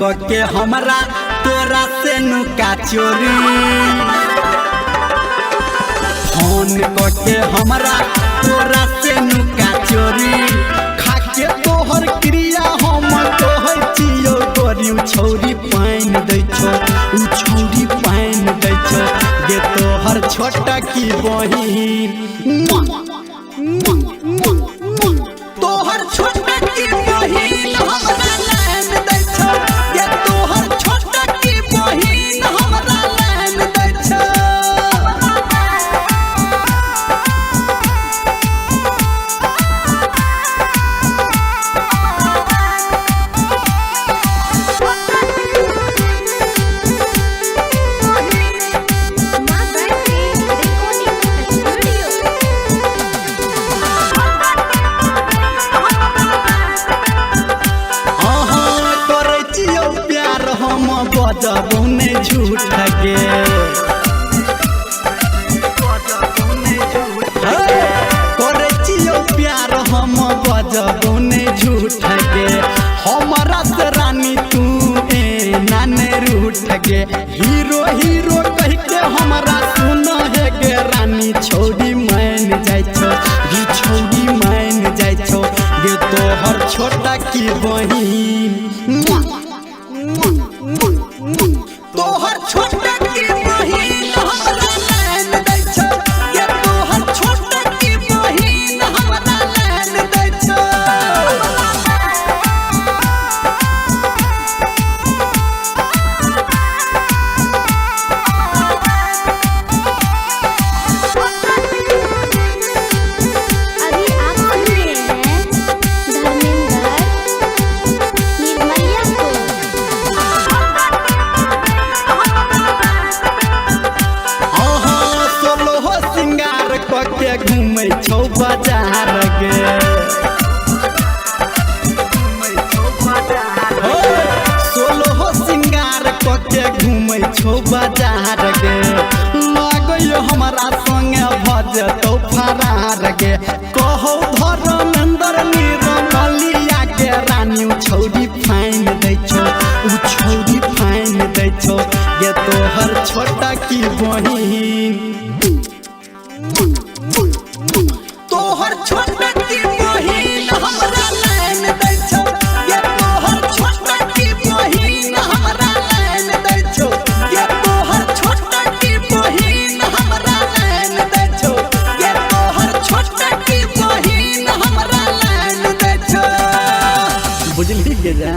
कके हमरा तोरा से नुका चोरी। फोन कके हमरा तोरा से नुका चोरी। खाके तोहर क्रिया हम कहै छियौ गोरी, उ छौरी पानि दै छौ, उ छौरी पानि दै छौ गे तोहर छोटा की बहिन। तोहर छोटा की बहिन हमरा लाइन दै छौ गे तोहर छोटा की बहिन हमरा लाइन दै छौ। माँ गायत्री रिकॉर्डिंग स्टूडियो। अहाँ करै छियौ प्यार हम बजबौ नै झूठ गे। करै छियौ प्यार हम बजबौ नै झूठ गे। हमरा से रानी तू एना नै रूठ गे। हीरो हीरो कहि के हमरा सुन हे गे रानी, छौरी मान जाइ छौ गे, छौरी मान जाइ छौ गे तोहर छोटा की बहिन। तोहर छोटा की बहिन हमरा लाइन दै छौ गे तोहर छोटा की बहिन हमरा लाइन दै छौ। अभी आप सुन रहे हैं धर्मेंद्र निर्मलिया को। अहाँ सोलहो सिंगार कके घूमै छौ बाजार गे। हो, सोलहो सिंगार कके घूमै छौ बाजार गे। लागैय हमरा संगे भजतौ फरार गे। कहौ धर्मेंद्र निर्मलिया के रानी, उ छौरी फाइन दै छौ, उ छौरी फाइन दै छौ गे तोहर छोटा की बहिन। तोहर छोटा की बहिन हमरा लाइन दै छौ गे तोहर छोटा की बहिन हमरा लाइन दै छौ गे तोहर छोटा की बहिन हमरा लाइन दै छौ गे तोहर छोटा की बहिन हमरा लाइन दै छौ। बुझली गे जा।